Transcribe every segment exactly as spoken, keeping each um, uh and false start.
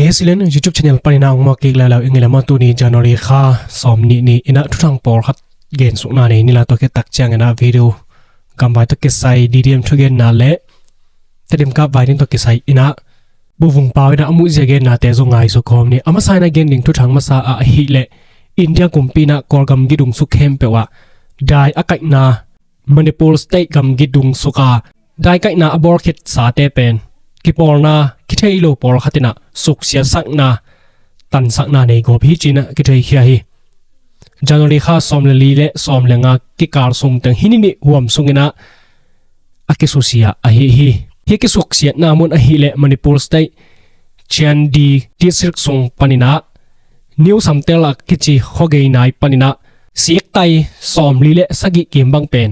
Hih Silen YouTube channel panin a hong mawk kik leuleu ing ei le maw. Tuni January kha sawm nih ni-in a thuthang pawlkhat gensukna nei ni la. Tua khit tak ciangin a video gamvai tawh kisai D D M thugenna le Tedim kap vai ding tawh kisai in a Pu Vung Pau in a a muhzia gennate zong ngaihsut khawm ni. A masa in a gen ding thuthang masa ah ahih leh India kumpi in a Kawlgam gidung suk khempeuh ah dai a kaihna, Manipur State gamgi dungsuk a dai kaihna a bawl khitsate pen kipawlna kithei lo pawlkhat in a suksiatsakna, tansakna nei gawp hi ci-in a kitheikhia hi. January kha sawm le li le sawm le nga kikal sung teng hih ni nih huam sungin a a kisusia ahi hi. Hih kisuksiatna mun ahih leh Manipur State Chandel District sung panin a New Samtal a kici khuagei nai panin a siktai sawmli le sagih kim bang pen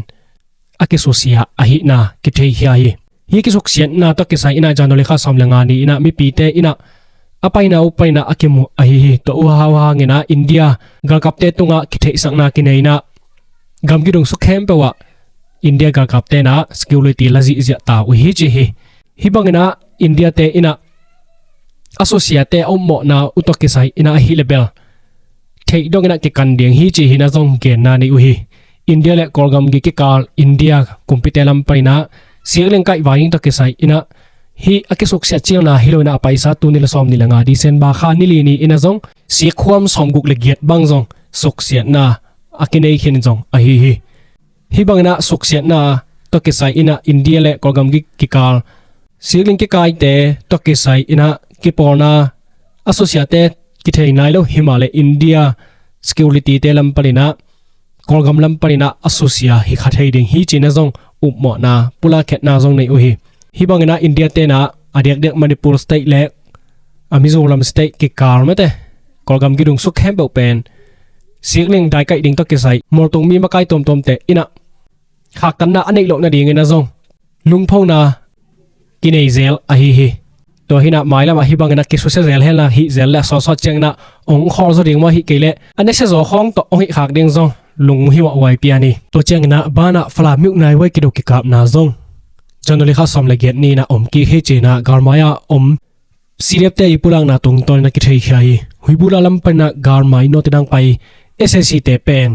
a kisusia ahihna kitheikhia hi. Hih kisuksiatna tawh kisai in a January kha sawm le nga ni-in a mipite in a a paina uh panin a a kimu ahi hi. Tua uh hau hangin a India galkapte tungah kitheihsakna kinei in a gamgi dungsuk khempeuh ah India galkapte in a security la zihziah ta uh hi ci hi. Hih bangin a India-te in a a susiate a upmawhna uh tawh kisai in a ahih leh bel theih dongin a kikan ding hi ci-in a zong genna nei uh hi. India le Kawlgamgi kikal India kumpite lam panin a sikling kaih vai ding tawh kisai in a hih a kisuksiat cilna hi lo in a a paisa tul nih le sawm nih le nga December kha ni li ni-in a zong sikhuam sawmguk le giat bang zong suksiatna a kinei khin zong ahi hi. Hih bangin a suksiatna tawh kisai in a India le Kawlgamgi kikal sikling kikaite tawh kisai in a kipawlna a susiate kithei nai lo, himahleh India security-te lam panin a Kawlgam lam panin a a susia hi kha thei ding hi ci-in a zong upmawhna pulakhiatna zong nei uh hi. Hih bangin a India-te in a a diakdiak Manipur State le a Mizoram State kikal mate Kawlgamgi dungsuk khempeuh pen sikling dai kaih ding tawh kisai mualtung mi makai tuamtuamte in a khaktanna a neih loh nadingin a zong lungphona kinei zel ahi hi. Tua hi in a mailam ah hih bangin a kisusia zel hen la, hih zel le a sawtsawt ciangin a hong khawl zaw ding maw, ahih kei leh a nasia zaw khawng tawh hong hih khak ding zong lunghimawh huai pian hi. Tua ciangin a banah Falam miuh nai huai kido kikapna zong January kha sawm le giat ni-in a om kik hi ci-in a galmai ah om C D F-te i pulakna tungtawnin a kitheikhia hi. Huibula lam panin a galmai nawte dang pai S A C-te pen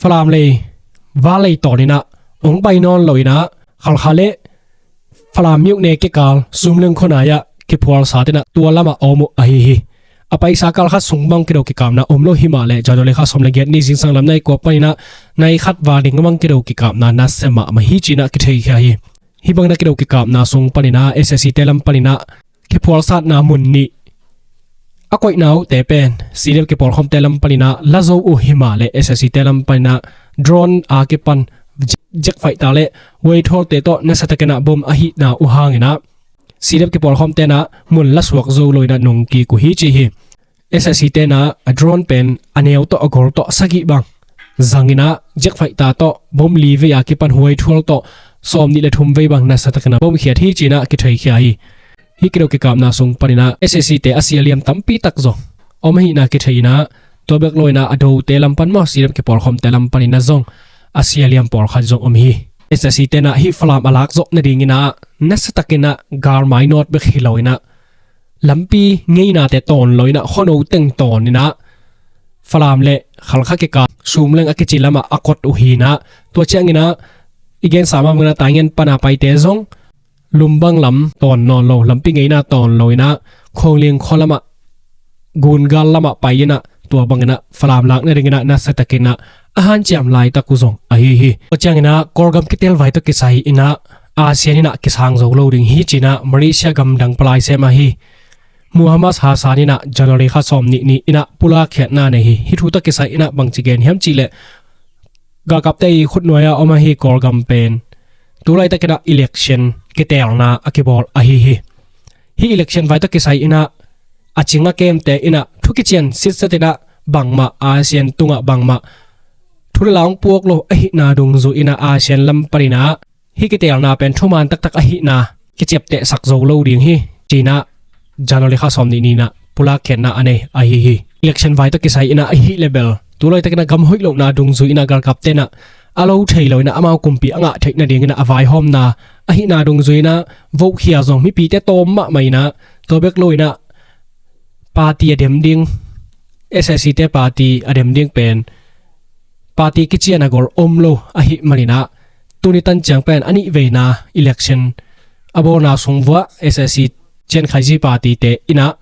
Falam lei, Vallei tawnin a hong pai nawn lo in a Khalkha le Falam miuh ne kikal Sumleng khuanai ah kiphualsat in a tua lamah a om uh ahi hi. A paisa kal khat sung bang kido kikapna om lo, himahleh January kha sawm le giat ni zingsang lam nai kua panin a nai khat val ding bang kido kikapna nasia mahmah hi ci-in a kitheikhia hi. Hih bangin a kido kikapna sung panin a S A C-te lam panin a kiphualsatna mun nih a koihna uhte pen C D F kipawlkhawmte lam panin a la zo uh, himahleh S A C-te lam panin a drone a kipan jet fighter le huaithualte tawh nasiatakin a bom a hihna uh hangin a C D F kipawlkhawmte in a mun la suak zo lo in a nungkik uh hi ci hi. S A C-te in a drone pen a neu tawh a gol tawh sagih bang zangin a jet fighter tawh bom li vei a kipan huaithual tawh sawmnih le thum vei bang nasiatakin a bomkhiat hi ci-in a kitheikhia hi. Hih kido kikapna sung panin a S A C-te a sia liam tampi tak zong om ahihna kithei in a, tua bek lo in a a dote lam pan maw, C D F kipawlkhawmte lam panin a zong a sia liam pawlkhat zong om hi. S A C-te in a hih Falam a lak zawh nadingin a nasiatakin a galmai nawt bek hi lo in a lampi ngeinate tawn lo in a khuano teng tawn in a Falam le Khalkha kikal Sumleng a kici lamah a kot uh hi in a, tua ciangin a i gensa mah bangin a Taingen pan a paite zong Lumbang lam tawn nawn lo, lampi ngeina tawn lo in a Khawngling khua lamah, Gungal lamah pai in a tua bangin a Falam lak nadingin a nasiatakin a a hanciam laitak uh zong ahi hi. Tua ciangin a Kawlgam kitelvai tawh kisai in a ASEAN in a kisang zo lo ding hi ci-in a Malaysia gamdang palai sem ahi Muhammad Hassan in a January kha sawmnih ni-in a pulakkhiatna nei hi. Hih thu tawh kisai in a bangci gen hiam cih leh galkapte i khutnuai a om ahi Kawlgam pen tu laitakin a election kitelna a kibawl ahi hi. Hih election vai tawh kisai in a a cing a kemte in a thu kician sitsetin a bangmah ASEAN tungah bangmah thu le la hong puak lo ahihna dungzui in a ASEAN lam panin a hih kitelna pen thuman taktak ahihna kiciaptehsak zo lo ding hi ci-in a January kha sawmnih ni-in a pulakkhiatna a nei ahi hi. Election vai tawh kisai in a ahih leh bel tu laitakin a gam hoih lohna dungzui in a galkapte in a a lo thei lo in a amau kumpi a ngah theih nadingin a a vaihawmna ahihna dungzui in a vote khia zong mipite tawm mahmah in a, tua bek lo in a party a dem ding, SAC te party a dem ding pen party kician a gol om lo ahih maninah tuni tan ciang pen a nih veina election a bawlna sung vuah SAC ciankhaizui party te inah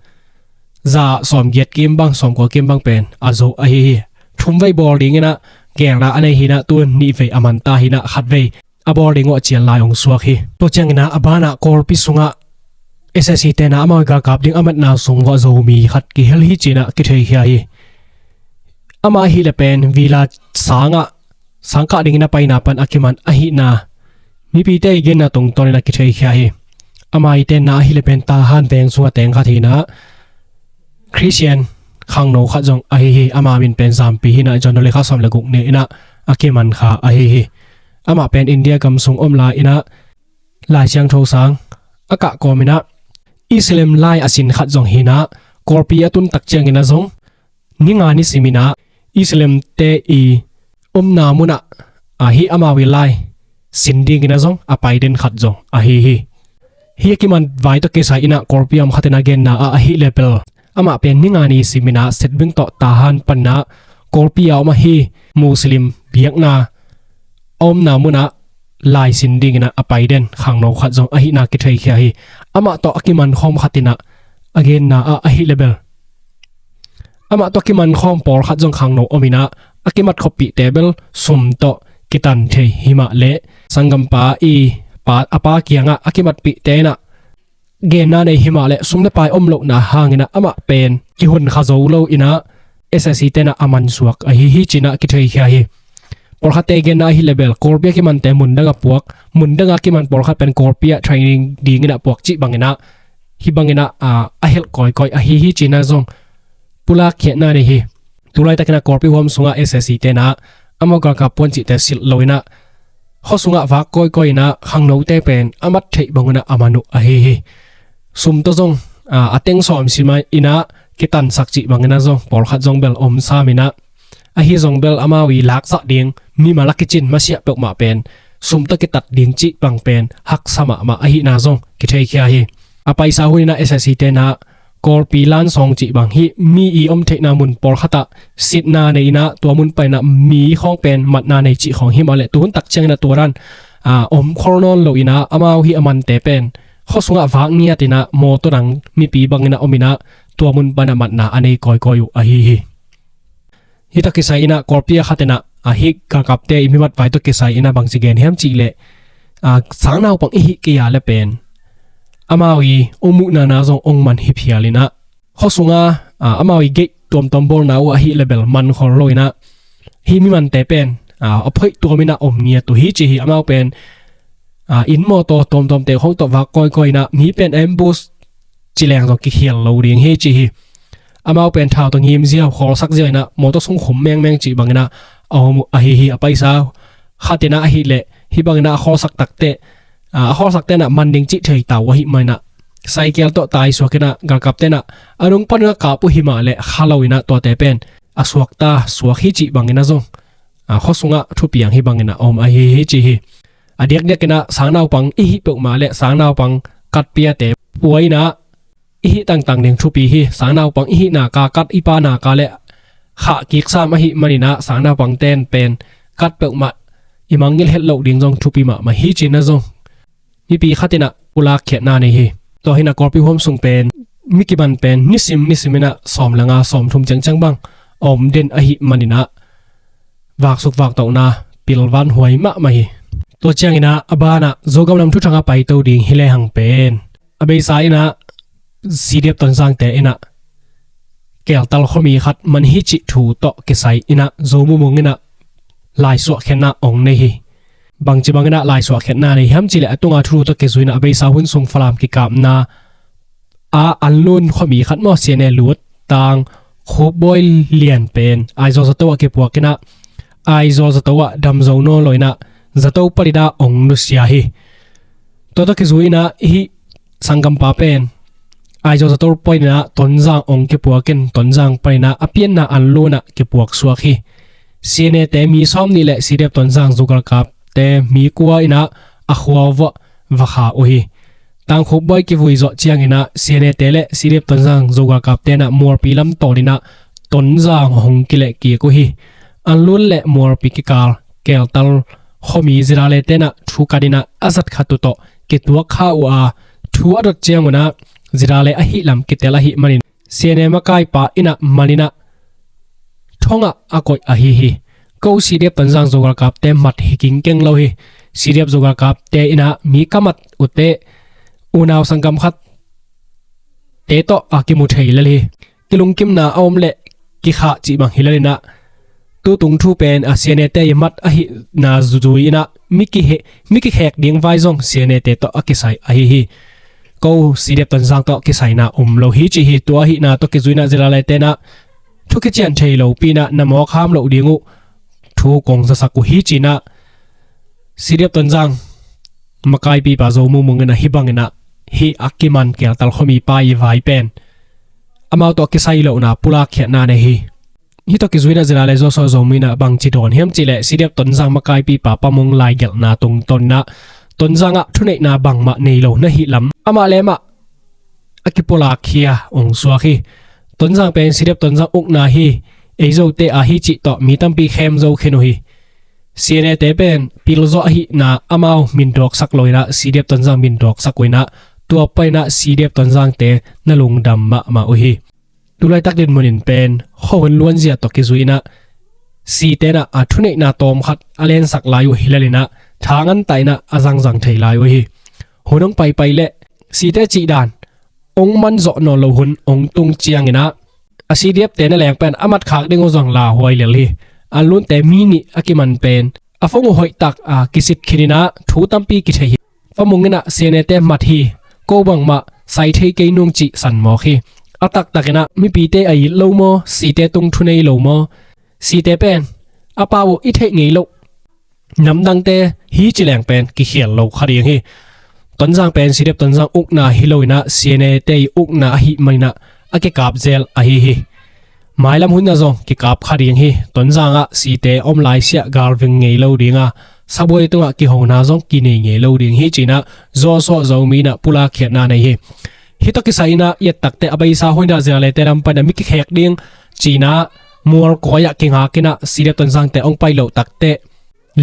za sawmgiat kim bang, sawmkua kim bang pen a zo ahi hi. Thumvei bawl dinginah gelna a nei hinah tun nihvei a manta hinah khatvei a bawl ding uh a cian lai hong suak hi. Tua cianginah a banah Kawlpi sungah SAC tenah amau galkap ding a matna sung vuah Zomi khat kihel hi cinah kitheikhia hi. Amah ahih le pen villa sangah sangkah dingin a paina pan a kiman ahihna mipite i genna tungtawninah kitheikhia hi. Amah i tenna ahih le pen Tahan veng sungah teng khat hinah Christian khangno khat zong ahi hi. Ama min pen Zampi hinah John Dolly kha sawm le guk ne inah a kiman kha ahi hi. Amah pen India gam sung om lai inah Lai Siangtho sang a kah kawminah Islam lai a sin khat zong hinah Kawlpi a tun tak cianginah zong ni nga ni siminah Islam te i omna munah ahi amau i lai sin dinginah zong a pai den khat zong ahi hi. Hi a kiman vai tawh kisai inah Kawlpi a om khatinah genna ah ahih le pen amah pen ni nga ni siminah Setbing tawh Tahan paninah Kawlpi a om ahi Muslim biakna a omna munah lai sin dinginah a pai den khangno khat zong ahihna kitheikhia hi. Amah tawh a kiman khawm khatinah a genna ah ahih le bel amah tawh a kiman khawm pawlkhat zong khangno ominah a kimat khawppihte bel sum tawh kitan thei himah le sanggampa i pa, a pa kiangah a kimatpihte inah genna nei himah le sum le pai om lohna hanginah amah pen kihun kha zo lo inah SAC tenah a mansuak ahi hi cinah kitheikhia hi. Pawlkhatte genna ahih le bel Kawlpi a kimante mundang a puak, mundang a kiman pawlkhat pen Kawlpi ah training dinginah puak cih banginah hi banginah a, a helh kawikawi ahi hi cinah zong pulak khiatna nei hi. Tulaitakinah Kawlpi huam sungah SAC tenah amau galkap puan cihte silh loinah khuasungah vak kawikawi inah khangnote pen a mat theih bangunah a man uh ahi hi. Sum tawh zong a, a teng sawm sima inah kitansak cih banginah zong pawlkhat zong bel om saminah ahi zong bel amau i laksak ding mimal a kicin masiah peuhmah pen sum tawh kitat ding cih bang pen haksa mahmah ahihna zong kitheikhia hi. A paisa huninah SAC tenah Kawlpi lansawng cih bang hih mi i om theihna mun pawlkhatah sitna nei inah tua mun paninah mi khawng pen matna nei cih khawng himah le tuhun tak cianginah tua dan a, om khol nawn lo inah amau hih a mante pen khuasungah vak ngiat inah mawtaw dang mipi banginah om inah tua mun paninah matna a nei kawikawi uh ahi hi. Hi tawh kisai inah Kawlpi a khatinah a hih galkapte i mimat vai tawh kisai inah bangci gen hiam cihleh a, sangnaupang i hih kei a le pen amau i om uh nana zong ong man hi phial inah khuasunga a, amau i geih tuamtuam bawlna uh ahih le bel man khol lo inah hih mimante pen a, a phoih tuam inah om ngiat uh hi ci hi. Amau pen a, inn mawtaw tuamtuamte khawng tawh vak kawikawi inah mi pen ambush ci leng zong kikhial lo ding hi ci hi. Amau pen thau tawh ngim ziau, khawlsak ziau inah mawtaw sung khum mengmeng cih banginah a om uh ahi hi. A paisa khatinah ahih leh hih banginah a khawlsak takte a, a khawlsak tenah man ding cih thei ta uh ahih maninah saikel tawh taisuak inah galkap tenah a nung paninah kap uh himah le kha lo inah tuate pen a suakta suak hi cih banginah zong a, khuasungah thupiang hi banginah a om ahi hi ci hi. A diakdiakinah sangnaupang i hih peuhmah le sangnaupang katpiate pua inah i hih tangtang ding thupi hi. Sangnaupang i hih naka, kat i pa naka le khah kik sam ahih maninah sangnaupang ten pen kat peuhmah i mangngilh het loh ding zong thupi mahmah hi cinah zong mipi khatinah pulak khiatna nei hi. Tua hinah Kawlpi huam sung pen mi kiman pen nisim nisim inah sawm le nga sawm thum ciangciang bang a om den ahih maninah vaksuk vaktohna pilvan huai mahmah hi. Tua cianginah a banah Zogam lam thuthangah paito ding hi lehang pen a beisa inah CDF Tonzangte inah Keltal khuami khat man hi cih thu tawh kisai inah Zo Mumung inah laisuahkhiatna ong nei hi. Bangci banginah laisuahkhiatna nei hiam cihleh a tunga thulu tawh kizui inah a beisa hun sung Falam kikapna a Anlun khuami khat maw CNA lut tang Khupbawi Lian pen Aizawl zato ah kipuak inah Aizawl zato ah damzo nawn lo inah zato paninah ong nusia hi. Tua tawh kizui inah hih sanggampa pen Aizawl zato paninah Tonzang ong kipuak in Tonzang paninah a pianna Anlun ah kipuak suak hi. CNA te mi sawm nih le CDF Tonzang zugalkapte mi kua inah a khua vuah va kha uh hi. Tangkhupbuai kivui zawh cianginah C N A te le C D F Tonzang Zogalkapte inah Mualpi lam tawninah Tonzang hong kilehkik uh hi. Anlun le Mualpi kikal Keltal khuami Zirale tenah thu katinah a zat khat uh tawh kituak kha uh a, thu a dot ciangunah Zirale ahi lam kitel ahi manin C N A makaipa inah maninah thongah a koih ahi hi. Ko C D F Tonzang Zogalkapte mat hi kingkeng lo hi. C D F Zogalkapte inah mi ka mat uhteh unau sanggam khat te tawh a kimu thei lel hi. Kilungkimna a om le kikhah cih bang hi lelinah tutung thu pen a C N A te i mat ahihna zuzui inah mi kihe- mi kikhek ding vai zong C N A te tawh a kisai ahi hi. Ko C D F Tonzang tawh kisaina om lo hi ci hi. Tua ahihna tawh kizuinah Zirale tenah thu kician thei lopi inah na mawk ham loh ding uh thu kong zasak uh hi cinah C D F Tonzang makaipipa Zo Mung Mung inah hi banginah hih a kiman Keltal khuamipa i vai pen amau tawh kisai lohna pulak khiatna nei hi. Hih tawh kizuinah Zirale Joshua Zomi inah bangci dawn hiam cihleh C D F Tonzang makaipipa Pa Mung laigelhna tungtawninah Tonzangah thuneihna bangmah nei lo na hih lam amah le amah a kipulak khia ong suak hi. Tonzang pen C D F Tonzang ukna hi, ei Zote ahi cih tawh mi tampi khem zo khin uh hi. C N A te pen pilzawh ahihna amau mindawksak lo inah C D F Tonzang mindawksak uh inah tua painah C D F Tonzangte na lungdam mahmah uh hi. Tulaitak dinmun in pen khuahun luanzia tawh kizui inah C N A tenah a thuneihna tawm khat a lensak lai uh hi lelinah tha nganta inah a zangzang thei lai uh hi. Hun hong paipai le C N A te cihdan hong manzawh nawn lo hun hong tung cianginah a C D F te na leng pen a matkhak ding uh zong lauhuai lel hi. Anlunte mi nih a kiman pen a phone uh hoihtak a kisit khin inah thu tampi kithei hi. Pa Mung inah C N A te mat hi, ko bangmah sai thei kei nung cih san mawk hi. A taktak inah mipite a it lo maw, C N A te tung thu nei lo maw, C N A te pen a pau uh i theih ngei loh namdangte hi ci leng pen kikhial lo kha ding hi. Tonzang pen C D F Tonzang ukna hi lo inah C N A te i ukna ahih maninah a kikap zel ahi hi. Mailam hunah zong kikap kha ding hi. Tonzangah C N A te om laisiah galving ngei lo dinga sabuai tungah kihona zong kinei ngei lo ding hi cinah Joshua Zomi inah pulak khiatna nei hi. Hih tawh kisai inah i et takteh a beisa hun inah Zirale te lam paninah mi kikhek ding cinah mualkuai ah kingak inah C N A te Tonzangte hong pai loh takteh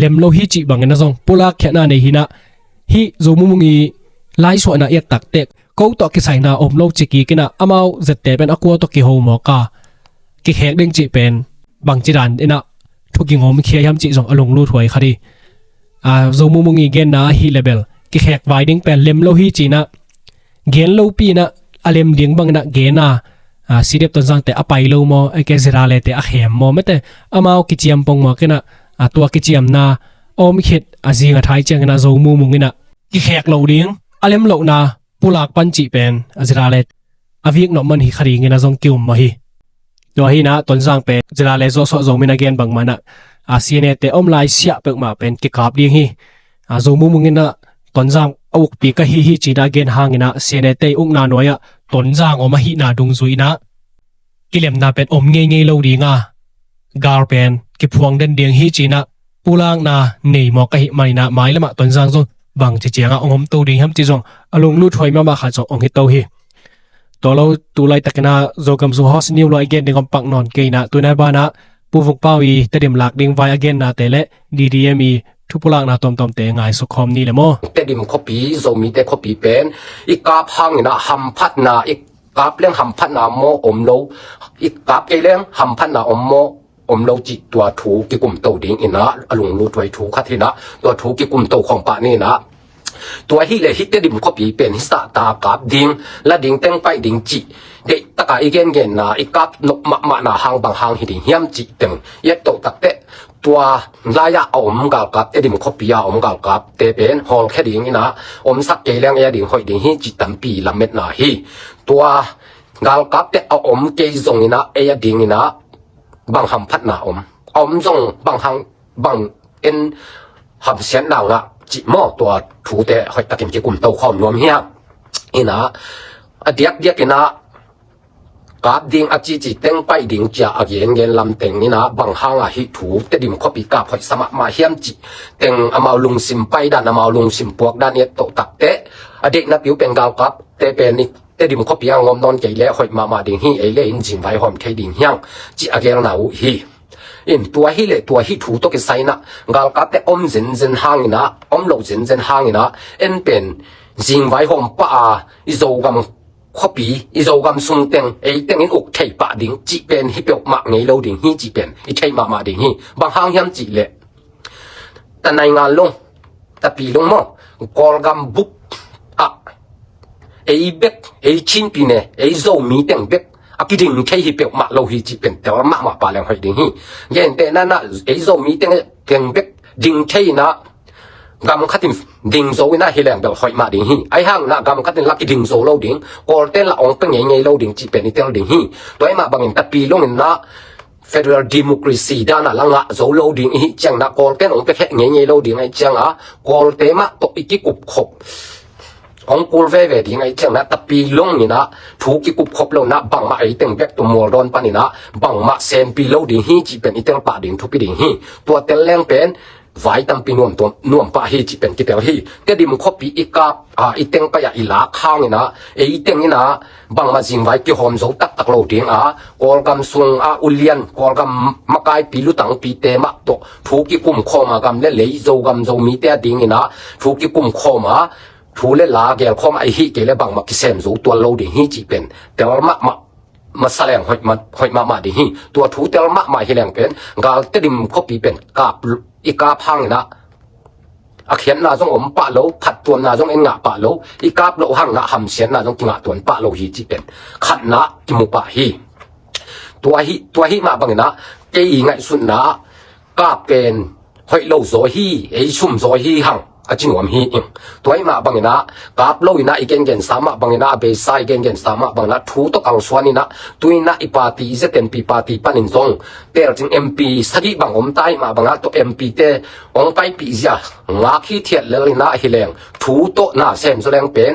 lem lo hi cih bangin a zong pulak khiatna nei hi inah hih Zo Mung Mung i laisuahna i et takteh ko tawh kisaina om lo ci kik inah amau zette pen a kua tawh kiho mawk a kikhek ding cih pen bangci dan inah thu kingawm khia hiam cih zong a lunglut huai kha ding. A, Zo Mung Mung i genna ahih leh bel kikhek vai ding pen lem lo hi cinah gen lopi inah a lem ding bang inah gen a, a, C N A te Tonzangte a pai lo maw, a ke Zirale te a khem maw, mete amau kiciam pong mawk inah, a, tua kiciamna a om khit a zing a thai ciang inah Zo Mung Mung inah kikhek lo ding a lem lohna pulak pan cih pen a Zirale a vik nop man hi kha ding inah zong ki-um mah hi. Tua hi inah Tonzang pen Zirale Joshua Zomi in a gen bangmah inah, a, C N A te om laisiah peuhmah pen kikap ding hi. A, Zo Mung Mung inah Tonzang a ukpi ka hi hi cinah a gen hang inah C N A te i ukna nuai-ah Tonzang om ahihna dungzui inah kilemna pen om ngeingei lo dinga gal pen kiphuang den ding hi cinah pulakna nei mawk ahih man inah mailamah Tonzang zong bangci ciangah hong om to ding hiam cih zong a lunglut huai mahmah khat zong hong hi to hi. Tua lo tulaitak inah Zogam Zu House New lo a gen ding om pak nawn kei inah tu inah banah Pu Vuk Pau i Tedim lak ding vai a gennate le D D M i thupulakna tuamtuamte ngaihsut khawm ni le maw. Tedim khuapi, Zomite khuapi pen i kap hang inah hamphatna, i kap leng hamphatna maw om lo, i kap kei leng hamphatna om maw om lo cih tua thu kikum to ding inah a lunglut huai thu khat hi inah tua thu kikum to khawm pah ni inah. Tua hi leh hih Tedim khuapi pen hih sahta kap ding, la ding teng paih ding cih deihtaka i gengenna i kap nop mahmahna hang bang hang hi ding hiam cih teng i et to takteh tua lai-ah a om galkap, Tedim khuapi-a om galkapte pen hawlkhia ding inah omsak kei leng ei a ding hoih ding hi cih tampi lametna hi. Tua galkapte a om kei zong inah ei a ding inah bang hamphatna om, a om zong bang hang, bang en hamsiatna ngah cih maw, tua thute hoihtakin kikum to khawm nuam hi hang. Inah a diakdiak inah kap ding a cici teng paih ding cia a gengen lam teng inah bang hanga hih thu Tedim khuapi kap hoihsa mahmah hiam cih teng amau lungsim paidan, amau lungsim puakdan i et to takteh a deihna piu pen galkapte pen i Tedim khuapi ah ngom nawn kei leh hoih mahmah ding hi, ei le in zingvai hawm thei ding hiang, ci a gelna uh hi. In tua hi leh tua hi thu tawh kisai inah galkapte om zenzen hang inah, om loh zenzen hang inah, en pen zingvai hawm pah a i Zogam khuapi, i Zogam sung teng, ei teng in uk thei pah ding cih pen hi peuhmah ngei lo ding hi cih pen i theih mahmah ding hi. Bang hang hiam cih leh, ta naingan lung, ta pi lung maw, Kawlgam bup ah ei bek, ei Chin pi ne, ei Zomi teng bek a kiding thei hi peuhmah lo hi cih pen tel mahmah pah leng hoih ding hi. Gentehna inah ei Zomi teng, teng bek ding thei inah gam khatin ding zo inah hi leng bel hoih mah ding hi. Ahi hang inah gam khatin la kiding zo lo ding, Kawlte in la ong pe ngeingei lo ding cih pen i tel ding hi. Tua ahih mah bangin ta pi lung inah federal democracy dan a la ngah zo lo ding i hih ciang inah Kawlte in ong pe kheh ngeingei lo ding ahih ciang a, Kawlte mah tawh i kikupkhop, ong kul veve ding ahih ciang inah ta pi lung inah thu kikupkhop lo inah bangmah ei teng bek tawh mualdawn pan inah bangmah sempi lo ding hi cih pen i tel pah ding thupi ding hi. Tua tel leng pen vai tampi nuam, nuam pah hi cih pen kitel hi. Tedim khuapi i kap a, i teng pai ah i lak hang inah ei teng inah bangmah zingvai kihawm zo taktak lo ding a, Kawlgam sung a ulian, Kawlgam makaipi lutangpite mah tawh thu kikum khawm a, gam le lei, Zogam Zomite a ding inah thu kikum khawm a, thu le la gel khawm a i hih kei leh bangmah kisem zo tuan lo ding hi cih pen tel mahmah masa leng hoih mah, hoih mahmah ding hi. Tua thu tel mahmah hi leng pen gal Tedim khuapi pen kap, i kap hang inah a khiatna zong om pah lo, phattuamna zong en ngah pah lo, i kap loh hang inah hamsiatna zong kingah tuan pah lo hi cih pen khatna kimu pah hi. Tua hi, tua hi mah bang inah kei i ngaihsutna ah kap pen hoih lo zaw hi, ei sum zaw hi hang a ci nuam hi ing. Tua ahih mah bang inah kap lo inah i gengensa mah bang inah, a beisa i gengensa mah bang inah thu tawh kalsuan inah, tu inah i party, i ZNP party panin zong telcing MP sagih bang om ta ahih mah bang a, tua MPte ong paipih zia ngak hithiat lel inah hi leng thu tawh na sem zaw leng pen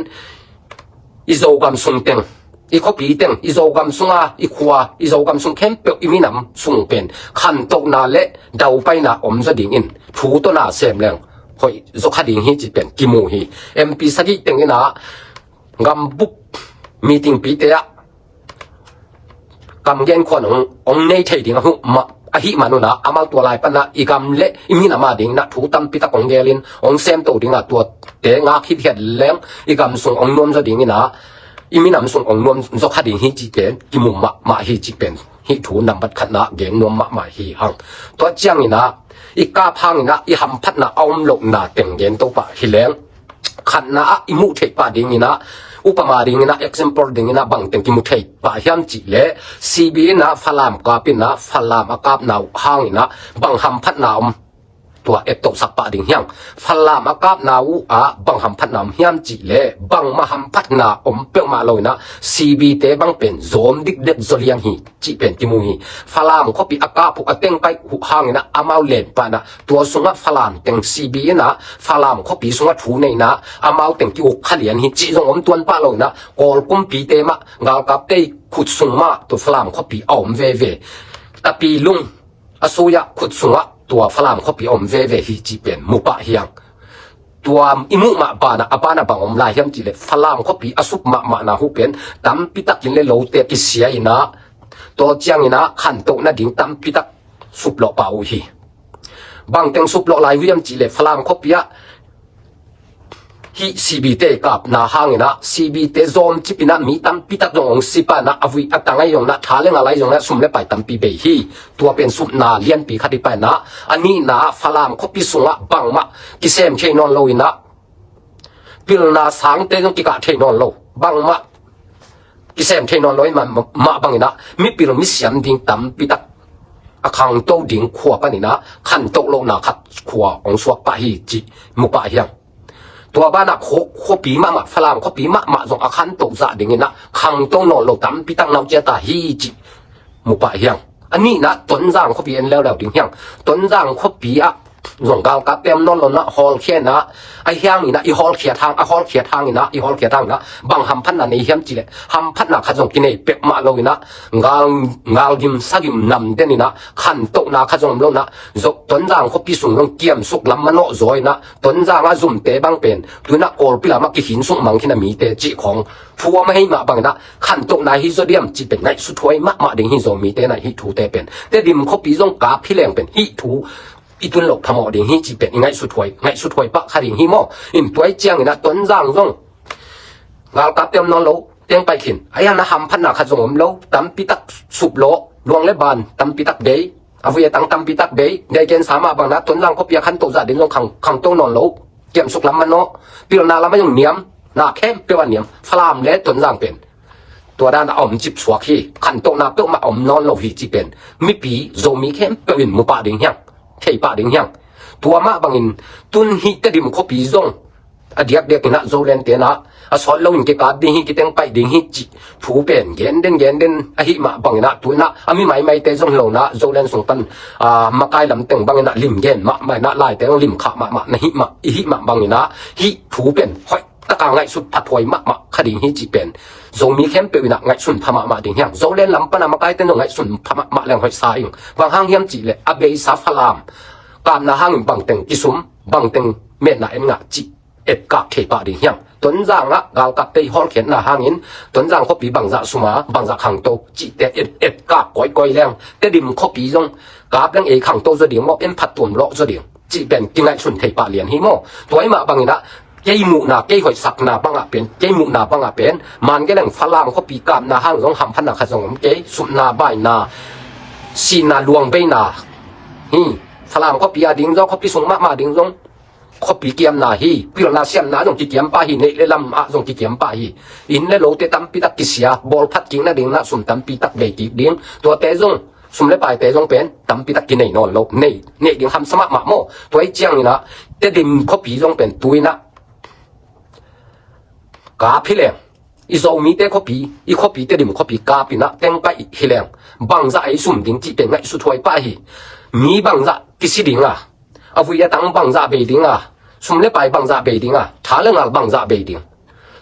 i Zogam sung teng, i khuapi teng, i Zogam sung a, i khua, i Zogam sung khempeuh, i minam sung pen khantohna le daupaina om zaw dingin thu tawh na sem leng hoih zaw kha ding hi cih pen kimu hi. MP sagih teng inah gambup meeting pite ah kam genkhuan ong, ong nei thei ding a huh mah, ahih man un ah amau tua lai pan ah i gam le i minam a ding inah thu tampi tak ong gel in ong semto ding a, tuate ngak hithiat leng i gam sung ong nuam zaw ding inah, i minam sung ong nuam zaw kha ding hi cih pen kimu mahmah hi cih pen hih thu nambat khatna gen nuam mahmah hi hang. Tua ciang inah i kap hang inah i hamphatna a om lohna teng gen to pah hi leng, khatna ah i muh theih pah ding inah, upama ding inah, example ding inah bang teng kimu thei pah hiam cih leh, CB inah Falam kap inah Falam a kapna uh hang inah bang hamphatna om, tua ettohsak pah ding hiang. Falam a kapna uh ah bang hamphatna om hiam cih leh, bangmah hamphatna om peuhmah lo inah CB te bang pen zawm dikdek zaw lian hi cih pen kimu hi. Falam khuapi a kap uh, a teng pai uh hang inah amau len pah inah tua sungah Falam teng CB inah Falam khuapi sungah thu nei inah amau teng ki-uk kha lian hi cih zong om tuan pah lo inah Kawl kumpite mah, galkapte khut sung mah tua Falam khuapi a om veve. Tapi lung a sui ah khut sungah tua Falam khuapi a om veve hi cih pen mu pah hiang. Tua i muh mah banah, a banah bang om lai hiam cih leh, Falam khuapi a sup mahmahna uh pen tampi takin le lote kisia inah, tua ciang inah khantoh nading tampi tak suplawh pah uh hi. Bang teng suplawh lai uh hiam cih leh, Falam khuapi ah hih CB te kapna hang inah CB te zawm cip inah mi tampi tak zong ong si pah inah, a vuih a tang ahi zong inah, tha le ngal ahi zong inah, sum le pai tampi bei hi. Tua pen supna lianpi khat hi pah inah, a nihna ah Falam khuapi sungah bangmah kisem thei nawn lo inah, pilna sangte zong kikah thei nawn lo, bangmah kisem thei nawn lo in mah, mah bang inah mipil misiam ding tampi tak a khangto ding khua pan inah khantoh lohna khat khua ong suak pah hi cih mu pah hiang. Tua banah khua, khuapi mahmah, Falam khuapi mahmah zong a khantoh zah ding inah khangto nawn lo tampi tak naucia ta hi cih mu pah hiang. A nihna ah Tonzang khuapi en leuleu ding hiang. Tonzang khuapi ah zong galkapte om nawn lo in ah, hawlkhia in ah, a hiang in ah i hawlkhiat hang, a hawlkhiat hang in ah, i hawlkhiat hang in ah, bang hamphatna nei hiam cih leh, hamphatna khat zong kinei peuhmah lo in ah, gal, galgim sagim nam den in ah, khantohna khat zong om lo in ah, Tonzang khuapi sung zong kiamsuk lam manawh zaw in ah, Tonzang a zumte bang pen tu in ah Kawlpi lam ah kikhin suk mang khin a mite cih khawng thu om ahih mah bang in ah, khantohna hi zaw diam cih pen ngaihsuthuai mahmah ding hi. Zomite in ah hih thute pen, Tedim khuapi zong kap hi leng pen hih thu i tun loh phamawh ding hi cih pen i ngaihsuthuai, ngaihsuthuai pah kha ding hi maw. In tua ahih ciangin ah Tonzang zong galkapte om nawn lo, teng pai khin. A hiang in ah hamphatna khat zong om lo, tampi tak sup lawh, luang le ban tampi tak bei, a vui a tang tampi tak bei, nei gensa mah bang in ah Tonzang khuapi a khantoh zah den zong khang, khangto nawn lo, kiamsuk lam manawh, pilna lam ah zong niam, na khempeuh ah niam, Falam le Tonzang pen tua dan a om cip suak hi. Khantohna peuhmah om nawn lo hi cih pen mipi Zomi khempeuh in mu pah ding hiang, thei pah ding hiang. Tua mah bangin tun hih Tedim khuapi zong a diakdiak in ah Zolandte in ah a sawt lo in kikap ding hi, kiteng paih ding hi cih thu pen gen den gen den ahih mah bang in ah tu in ah a mi maimaite zong hi lo in ah Zoland sung pan, ah, makai lam teng bang in ah lim gen mahmah in ah, laite zong lim khah mahmah na hih mah, i hih mah bang in ah hih thu pen hoih taka ngaihsut phathuai mahmah kha ding hi cih pen Zomi khempeuh in ah ngaihsun pha mahmah ding hiang. Zoland lam pan a makaite in zong ngaihsun pha mahmah leng hoih sa ing. Bang hang hiam cih leh a beisa Falam kapna hangin bangteng kisum, bangteng metna en ngah cih etkak thei pah ding hiang. Tonzang ah galkapte i hawlkhiatna hangin Tonzang khuapi bangzah sum a, bangzah khangto cihte et, etkak kawikawi leng, Tedim khuapi zong kap leng ei khangto zaw ding maw, en phattuam lawh zaw ding cih pen kingaihsun thei pah lian hi maw. Tua ahih mah bang in ah kei muhna, kei hoihsakna bang ah pen, kei muhna bang ah pen, man ge leng Falam khuapi kapna hang zong hamphatna khat zong om kei, supna, baina, sihna, luangbeina hi. Falam khuapi a ding zong, khuapi sung mahmah ding zong khuapi kiamna hi, pilna siamna zong kikiam pah hi, neih le lam ah zong kikiam pah hi. Inn le lote tampi tak kisia, bawlphat kik nading in ah sum tampi tak bei kik ding. Tuate zong, sum le paite zong pen tampi tak kinei nawn lo, nei, neih ding hamsa mahmah maw. Tua ahih ciangin ah Tedim khuapi zong pen tu in ah kap hi leng, i Zomite khuapi, i khuapi Tedim khuapi kap in ah teng paih hi leng, bangzah ei sum ding cih pen ngaihsuthuai pah hi. Mi bangzah kisi ding a, a vui a tang bangzah bei ding a, sum le pai bangzah bei ding a, tha le ngal bangzah bei ding.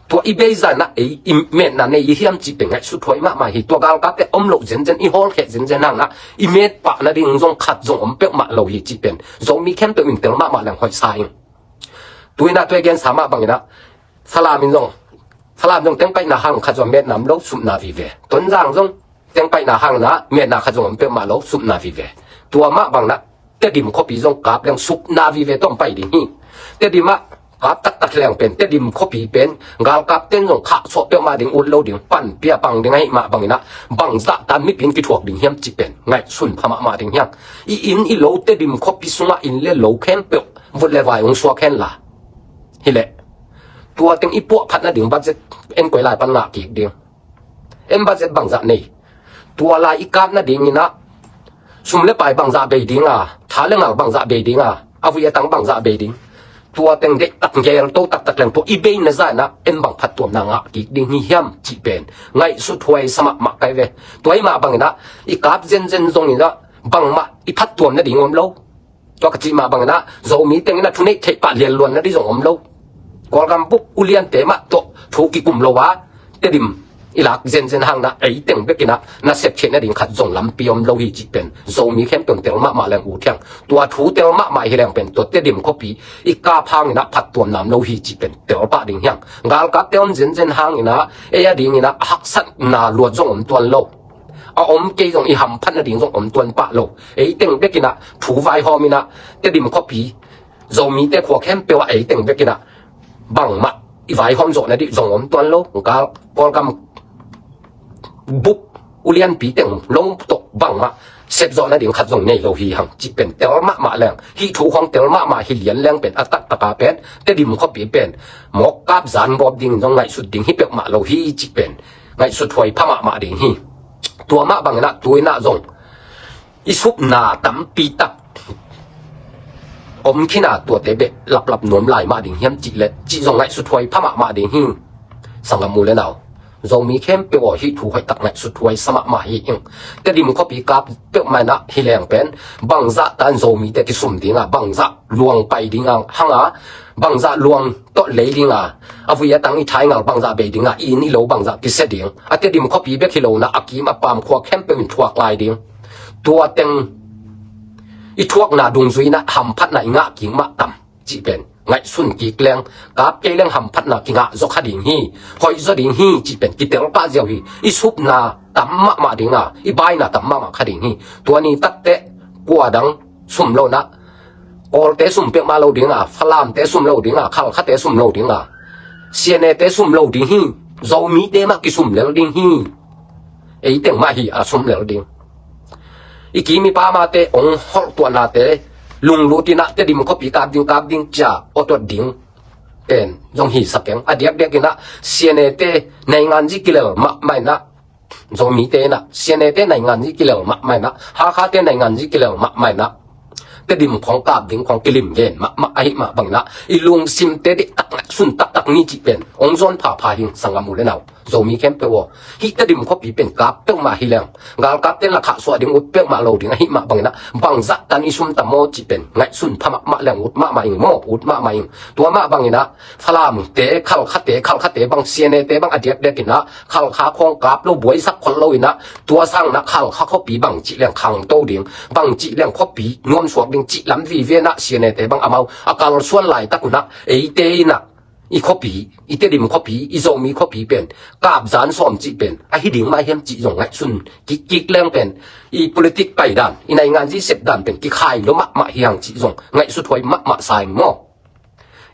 Tua i bei zah in ah ei i metna nei i hiam cih pen ngaihsuthuai mahmah hi. Tua galkapte om loh zenzen, i hawlkhia zenzen hang in ah i met pah nading zong khat zong om peuhmah lo hi cih pen Zomi khempeuh in tel mahmah leng hoih sa ing. Tu in ah tua i gensa mah bang in ah Falam in zong, Falam zong teng paihna hang khat zong metna om lo, supna vive. Tonzang zong teng paihna hang in ah metna khat zong om peuhmah lo, supna vive. Tua mah bang in ah Tedim khuapi zong kap leng supna vive tawh om pai ding hi. Tedim ah kap taktak hi leng pen, Tedim khuapi pen galkapte in zong khahsuah peuhmah ding, ut lo ding, panpih a pang ding ahih mah bang in ah bangzah tan mipi in kithuak ding hiam cih pen ngaihsun pha mahmah ding hiang. I inn i lo, Tedim khuapi sungah inn le lo khempeuh vut le vai hong suak hen la. Hi leh tua teng i puahphat nading budget en koi lai pan ngah kik ding. En budget bangzah nei? Tua lai i kap nading in ah sum le pai bangzah bei ding a, tha le ngal bangzah bei ding a, a vui a tang bangzah bei ding. Tua teng deihtak gel to taktak leng tua i beina zah in ah en bang phattuamna ngah kik ding hi hiam cih pen ngaihsuthuai sa mahmah kai ve. Tua ahih mah bang in ah i kap zenzen zong in ah bangmah i phattuam nading om lo. Tua ka cih mah bang in ah Zomi teng in ah thuneih theih pah lianluan nading zong om lo. Kawlgam bup uliante mah tawh thu kikum lo a, Tedim i lak zenzen hang in ah ei teng bek in ah na sep theih nading khat zong lampi om lo hi cih pen Zomi khempeuh in tel mahmah leng ut hiang. Tua thu tel mahmah hi leng pen tua Tedim khuapi i kap hang in ah phattuamna om lo hi cih pen tel pah ding hiang. Galkapte om zenzen hang in ah ei a ding in ah haksatna luat zong om tuan lo. A om kei zong i hamphat nading zong om tuan pah lo. Ei teng bek in ah thu vaihawm in ah Tedim khuapi, Zomite khua khempeuh ah ei teng bek in ah bangmah i vaihawm zawh nading zong om tuan lo. Gal, Kawlgam bup ulianpi teng lo tawh bangmah sep zawh nading khat zong nei lo hi hang cih pen tel mahmah leng, hih thu khawng tel mahmah hi lian leng pen a taktak a pen Tedim khuapi pen mawk kap zan bawp ding zong ngaihsut ding hi peuhmah lo hi cih pen ngaihsuthuai pha mahmah ding hi. Tua mah bang in ah tu in ah zong i supna tampi tak om khin a, tuate beh laplap nuam lai mah ding hiam cih leh cih zong ngaihsuthuai pha mahmah ding hi. Sanggam u le nau, Zomi khempeuh aw, hih thu hoihtak ngaihsut huai sa mahmah hi ing. Tedim khuapi kap peuhmah inah hi leng pen bangzah tan Zomite kisum dinga, bangzah luang pai dinga hanga, bangzah luang tawh lei dinga, a vui a tang i thaingal bangzah bei dinga, i inn i lo bangzah kisia ding. A Tedim khuapi bek hi lo inah a kim a pam khua khempeuh in thuak lai ding. Tua teng i thuakna dungzui inah hamphatna i ngah kik mah tam cih pen ngaihsun kik leng, kap kei leng hamphatna kingah zaw kha ding hi, hoih zaw ding hi cih pen kitel pah ziau hi. I supna tam mahmah dinga, i baina tam mahmah kha ding hi. Tua ni takteh kua dang sum lo inah, Kawlte sum peuhmah lo dinga, Falamte sum lo dinga, Khalkhate sum lo dinga, C N A-te sum lo ding hi. Zomite mah kisum lel ding hi. Ei teng mah hi a sum lel ding. I kim i pamate ong holh tuahnate lunglut inah Tedim khuapi kap ding, kap ding cia aw tuat ding pen zong hi sa keng. A diakdiak inah C N A-te nainganzi kilel mahmah inah, Zomite inah C N A-te nainganzi kilel mahmah inah, Hakhate nainganzi kilel mahmah inah, Tedim khong kap ding khong kilim gen mahmah ahih mah bang inah i lungsimte diktak ngaihsun taktak ni cih pen ong zawn phapha hi ing, sanggam u le nau, Zomi khempeuh aw. Hih Tedim khuapi pen kap peuhmah hi leng, galkapte in la khahsuah ding, ut peuhmah lo ding ahih mah bang inah, bangzah tan i sum tam aw cih pen ngaihsun pha mahmah leng, ut mahmah ing maw, ut mahmah ing. Tua mah bang inah Falamte, Khalkhate, Khalkhate bang, C N A-te bang a diakdiak inah Khalkha khong kap lo, buaisak khol lo inah, tua sang inah Khalkha khuapi bangcih leng khangto ding, bangcih leng khuapi nuamsuak ding cih lam vive inah C N A-te bang amau a kalsuan laitak un ah, eite inah i khuapi, i Tedim khuapi, i Zomi khuapi pen kapzan sawm cih pen ahi ding mah hiam cih zong ngaihsun kikkik leng pen i politik paidan, i nainganzi sepdan pen kikhai lua mahmah hi hang cih zong ngaihsut huai mahmah sa ing maw.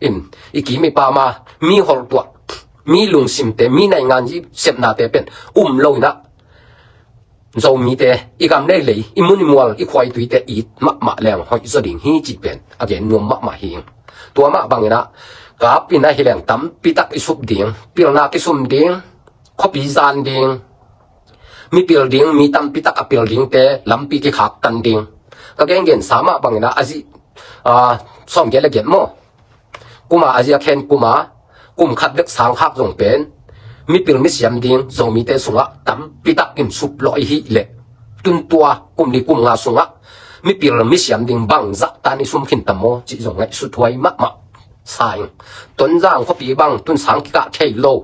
In, i kim i pama mi holhtuah, mi lungsimte, mi nainganzi sepnate pen um lo inah, Zomite i gam nei lei, i mun i mual, i khua i tuite it mahmah leng hoih zaw ding hi cih pen a gen nuam mahmah hi ing. Tua mah bang inah kap inah hi leng tampi tak i sup ding, pilna kisum ding, khuapi zan ding, mi pil ding, mi tampi tak a pil dingte lampi kikhak tan ding. Ka gengen sa mah bang inah a zih, ah, sawm giat le giat maw, kuma a zia khen kuma, kum khat bek sang khak zong pen mipil misiam ding Zomite sungah tampi tak in sup lawh i hih leh, tun tua kum li kum nga sungah mipil misiam ding bangzah tan i sum khin tam maw cih zong ngaihsut huai mahmah sa ing. Tonzang khuapi bang tun sang kikah thei lo,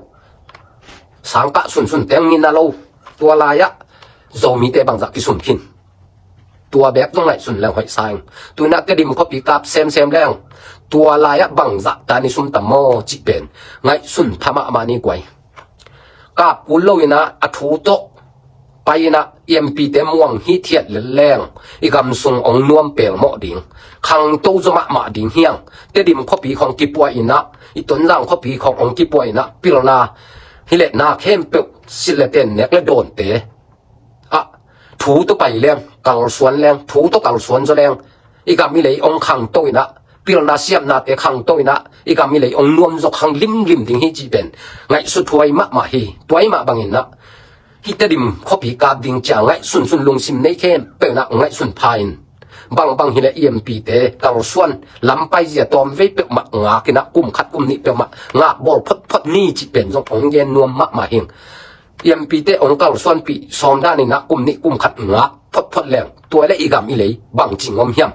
sang kah sunsun teng nina lo, tua lai-ah Zomite bangzah kisum khin. Tua bek zong ngaihsun leng hoih sa ing. Tu inah Tedim khuapi kap semsem leng, tua lai-ah bangzah tan i sum tam maw cih pen ngaihsun pha mahmah ni guai. Kap kul lo inah a thu tawh pai inah i M P-te muang hithiat lel leng i gam sung ong nuam pelmawh ding, khangto zaw mahmah ding hi hang. Tedim khuapi khong kipuah inah, i Tonzang khuapi khong ong kipuah inah, pilna hi leh na khempeuh silh le ten, nek le dawnte ah thu tawh pai leng, kalsuan leng, thu tawh kalsuan zaw leng, i gam i lei ong khangto inah, pilna siamnate khangto inah i gam i lei ong nuam zaw khang limlim ding hi cih pen ngaihsut huai mahmah hi. Tua i mah bang inah hih Tedim khuapi kap ding cia ngaihsunsun lungsim nei khempeuh inah ngaihsun pha in. Bangbang hi leh i M P-te kalsuan, lam paizia tawmvei peuhmah ngak inah, kum khat kum nih peuhmah ngak bawl photphot ni cih pen zong ong gen nuam mahmah hi ing. I M P-te ong kalsuanpih sawm dan inah kum nih kum khat ngak photphot leng, tua i leh i gam i lei bangci ngom hiam?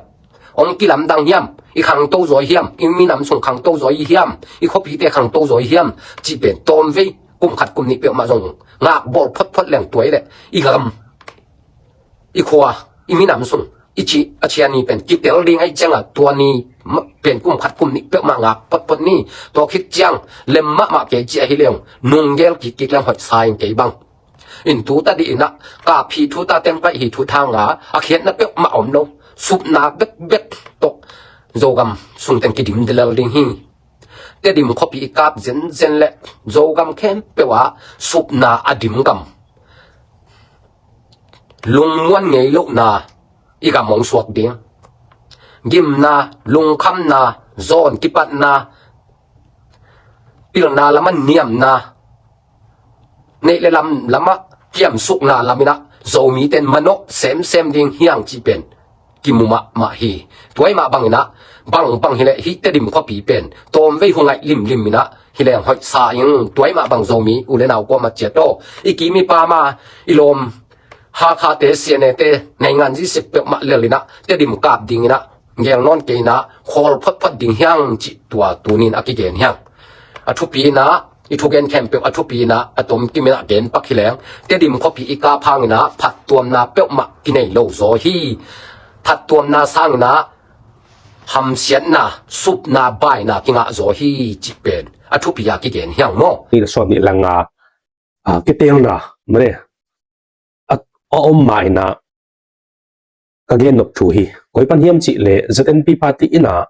Ong kilamdang hiam? I khangto zaw hiam? I minam sung khangto zaw hiam? I khuapite khangto zaw hiam? Cih pen tawmvei kum khat kum nih peuhmah zong ngak bawl photphot leng, tua i leh i gam, i khua, i minam sung i ci a ciani pen kitel ding ahih ciangah tua ni pen kum khat kum nih peuhmah ngak photphot ni. Tua khit ciang lem mahmah kei ci ahi leng, nunggel kikkik leng hoih sa ing kei bang. In tu tadih inah kap hi thu ta, teng paih hi thu thanga, a khiatna peuhmah om lo. Supna bekbek tawh Zogam sung teng kidim delel ding hi. Tedim khuapi i kap zenzen leh Zogam khempeuh ah supna a dim gam, lungmuan ngei lohna i gam ong suak ding. Gimna, lungkhamna, zawn kipatna, pilna lamah niamna, neih le lam lamah kiamsukna lam inah Zomite in manawh semsem ding hi hang cih pen kimu mahmah hi. Tua ahih mah bangin ah, bangbang hileh hih Tedim khuapi pen tawmvei hungaih limlim in ah, hi leng hoihsa ing. Tua ahih mah bang Zomi u le nau kuamah ciat aw, i kim i pam a, i lawm Hakhate, C N A te, naingan zisik peuhmah lel in ah, Tedim kap ding in ah, gel nawn kei in ah, khawl photphot ding hi hang cih tua tuni in a kigen hi hang. A thupi in ah, i thugen khempeuh a thupi in ah, a tomkim in ah gen pak hi leng, Tedim khuapi i kap hang in ah, phattuamna peuhmah kinei lo zaw hi. Phattuamna sang in ah, hamsiatna, supna, baina kingah zaw hi cih pen a thupi a kigen hi hang maw. Nih le sawm nih le nga, a, kitelna, mare, a, a om ma in ah ka gen nop thu hi. Koi pan hiam cih leh Z N P party in ah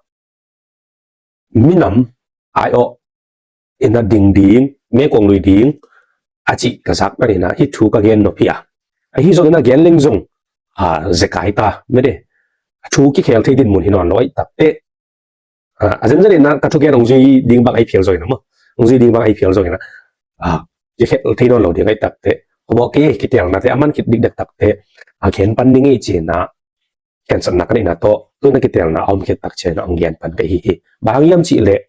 minam aiawh in ah ding ding, mekuang lui ding a cih ka zak pan in ah hih thu ka gen nop hi a. Ahi zongin ah gen leng zong, a, zekai ta, mede. Thu kikhel thei dinmun hi nawn lo ahih takteh, a, a zenzen in ah ka thugen hong zui ding bang ahi phial zongin ah maw. Hong zui ding bang ahi phial zongin ah, a, kikhel thei nawn lo ding ahih takteh, khuabawh kei kitelnate a man khit dikdek takteh, a, gen pan ding ei ci in ah, khensatna ka neihna tawh, tu in ah kitelna a om khit tak ciang in ah hong gen pan ka hi hi. Bang hang hiam cih leh,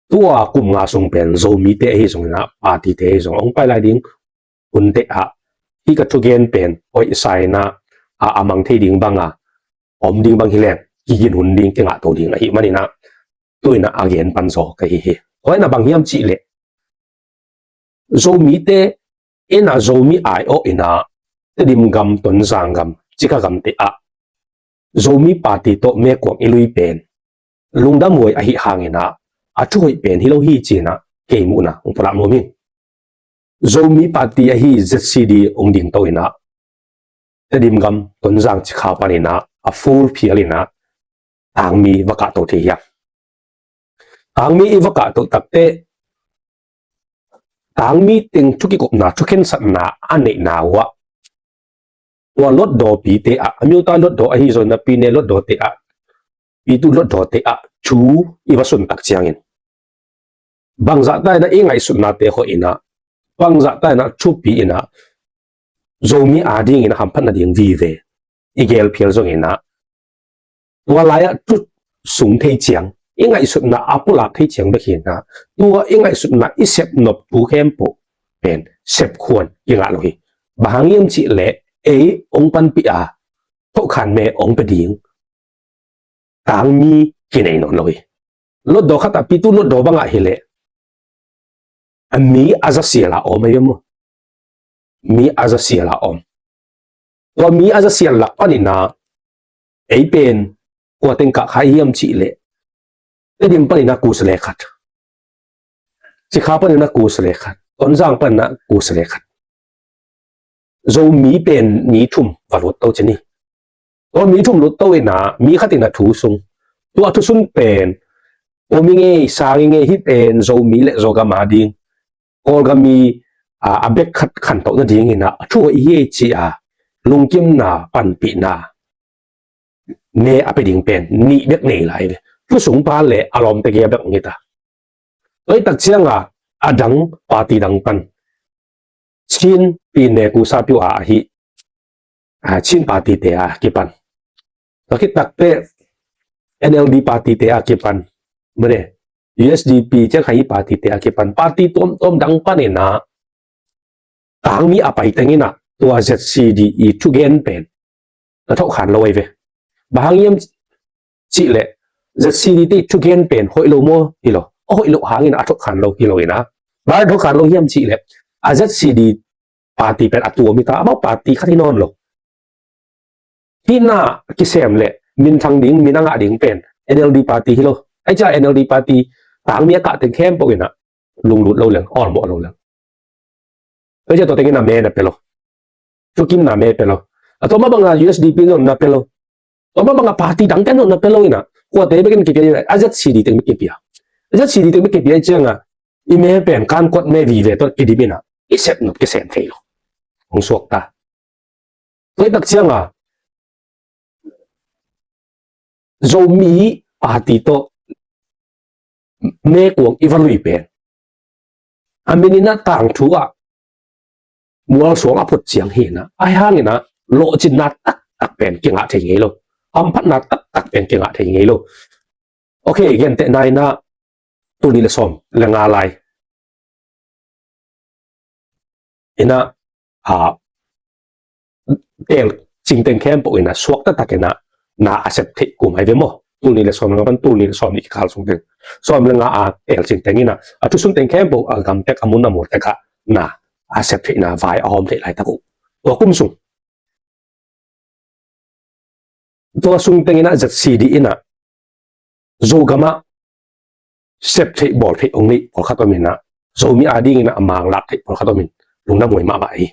tua kum nga sung pen Zomite ahi zongin ah, partyte ahi zong, hong pai lai ding hunte ah, hih ka thugen pen hoihsa in ah, a, a mang thei ding bang a, om ding bang hi leng, kigin hun ding, kingah to ding ahih manin ah, tu in ah a gen pan zaw ka hi hi. Tua in ah bang hiam cih leh, Zomite in ah Zomi aiawh in ah, Tedim gam, Tonzang gam, Cikha gamte ah, Zomi party tawh mekuang i lui pen lungdam huai ahih hang in ah, a thuhoih pen hi lo hi ci in ah, kei muhna hong pulak nuam ing. Zomi party ahi Z C D hong ding to in ah, Tedim gam, Tonzang, Cikha pan in ah, a full phial in ah, tangmi va kahto thei hiam? Tangmi i va kahto takteh, tangmi teng thu kikupna, thu khensatna a neihna uh ah, tua Hlutdawpite ah, a miuta Hlutdaw ahi zongin ah, Pyine Hlutdawte ah, Pyithu Hlutdawte ah thu i va sun tak ciangin, bangzah ta in ah i ngaihsutnate hawh in ah, bangzah ta in ah thupi in ah, Zomi adingin ah hamphatna ding vive i gel phial zongin ah, tua lai-ah thu sung thei ciang, i ngaihsutna a pulak thei ciang bek hi in ah, tua i ngaihsutna, i sep nop thu khempeuh pen sep khuan kingah lo hi. Bang hang hiam cih leh, ei hong panpih a, thohkhan me hong pia ding tangmi kinei nawn lo hi. Hlutdaw khat ah, Pyithu Hlutdaw bang ah hi leh, a mi a za sial a om ahi ve maw. Mi a za sial a om. Tua mi a za sial lak pan in ah, ei pen kua teng kah kha hiam cih leh, Tedim pan in ah kusale khat, Cikha pan in ah kusale khat, Tonzang pan in ah kusale khat. Zomi pen mi thum va lut to ci ni. Tua mi thum lut to in ah, mi khat in ah thu sung. Tua thu sung pen, Kawlmi ngei, Sangi ngei, hih pen Zomi le Zogam ading, Kawlgam i, a, a bek khat khantoh nading in ah, a thuhoih hi ei ci a, lungkimna, panpihna ne a pia ding pen nih bek nei lai ve. Thu sung pa le a lawmte gel bek hong hi ta. Tua ahih tak ciang a, a dang, party dang pan, Chin, Pyine, Kusa, Pyu a ahi, a, Chin party te a kipan, tua khit takteh N L D party te a kipan, mane, U S D P, Chiang Hai party te a kipan, party tuamtuam dang pan in ah, tangmi a pai teng in ah, tua Z C D i thugen pen na thohkhan lo ahi ve. Bang hang hiam cih leh, Z C D te i thugen pen hoih lo maw, hi lo. A hoih loh hangin a thohkhan lo hi lo in ah. Bang a thohkhan lo hiam cih leh, a Z C D party pen a tuam hi ta, amau party khat hi nawn lo. Hih na kisem leh minthang ding, min a ngah ding pen N L D party hi lo. Ahih ciang N L D party tangmi a kah teng khempeuh in ah lunglut lo leng, awlmawh lo leng. Tua ciang tua tengin a me na pia lo. Thukimna me pia lo. A tua mah banga U S D P zong na pia lo. Tua mah banga party dangte zong na pia lo in ah, kuate bekin kipia in ah, a Z C D teng bek kipia. A Z C D teng bek kipia ciang a, i me pen kan kuat me vive tawh kidim in ah, i sep nop kisem thei lo. Hong suak ta. Tua ahih tak ciang a, Zomi party tawh mekuang i va lui pen, a min in ah tangthu ah mualsuang a phut ciang hi in ah, ahi hangin ah lawhcinna taktak taktak pen kingah thei ngei lo. Hamphatna taktak pen kingah thei ngei lo. Ok, gentehna in ah tul nih le sawm le nga lai in ah, a, teel cingteng khempeuh in ah suak taktak in ah na a sep theih kum ahi ve maw? Tul nih le sawm le nga pan tul nih le sawm nih kikal sungteng, sawm le nga a teel cingteng in ah a thu sungteng khempeuh a gamtek a mun a murtek ah na a sep theihna vai a hawm theih laitak uh. Tua kum sung tua sungteng in ah Z C D in ah Zogam ah sep theih bawl theih hong neih pawlkhat om in ah, Zomi ading in ah a manglak theih pawlkhat om in, lungdam huai mahmah hi.